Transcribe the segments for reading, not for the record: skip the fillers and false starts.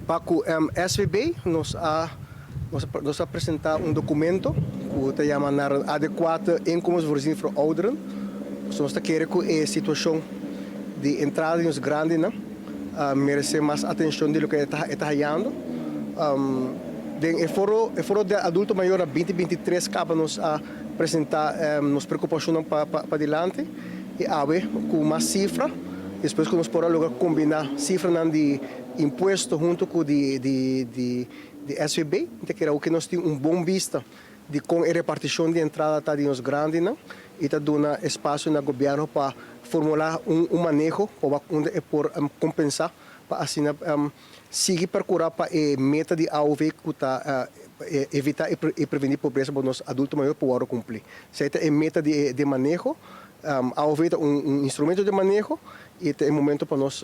Pa ku SVB nos a presentá un dokumento ku ta yama "Naar een adequate inkomensvoorziening voor ouderen". So, nos ta kere ku e situashon di entrada di nos grandinan meresé mas atenshon di loke ta hayando. Den e foro di adulto mayor 2023 kaba nos a presentá nos preokupashon pa dilanti i awe ku mas sifra, despues ku nos por logra kombiná sifra di impuesto huntu ku di SVB, anto kere ku nos tin un bon bista di kon e repartishon di entrada ta di nos grandinan i ta duna espasio na gobièrnu pa formulá un maneho pa unda e por kompensá pa asina sigui perkurá pa e meta di AOV ku ta evitá i prevení pobresa pa nos adulto mayor por kumpli. Esei ta e meta di maneho. AOV ta un instrumento di maneho i ta e momento pa nos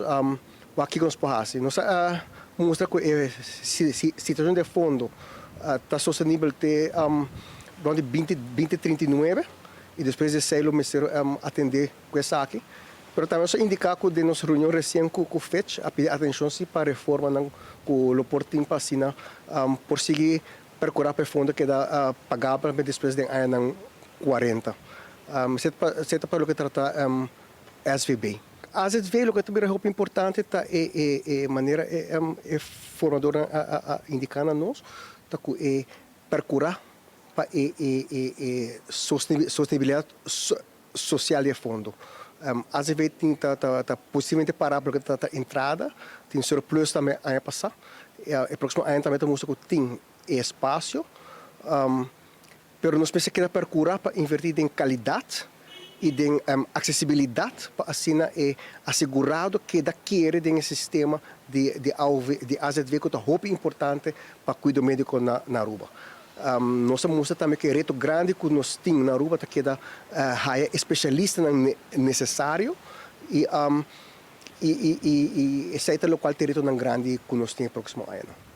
aki nos por hasi. Nos a mustra ku e situashon di fondo ta sostenibel te rònt di 2039 i despues di esei lo mester atendé ku esaki. Pero tambe nos a indiká ku den nos reunion resien ku Fitch a pidi atenshon si pa reformanan ku lo por tin pa asina por sigui perkurá pa e fondo keda pagabel despues di aña 40. Esei ta pa loke ta trata SVB. AZV, loke ta hopi importante ta e manera e formador a indiká na nos, ta ku e perkurá pa e sostenibilidat sosial di fondo. AZV tin ta posiblemente pará pasobra ta entrada, tin surplus tambe aña pasá. E próksimo aña tambe ta mustra ku tin espasio, pero nos mester keda perkurá pa invertí den kalidat i den aksesibilidat pa asina e asegurado keda kere den e sistema di AOV, di AZV, ku ta hopi importante pa kuido médiko na Aruba. Nos a mustra tambe ku e reto grandi ku nos tin na Aruba ta keda haya spesialista nesesario i esei ta lokual ta e retonan grandi ku nos tin e próksimo aña.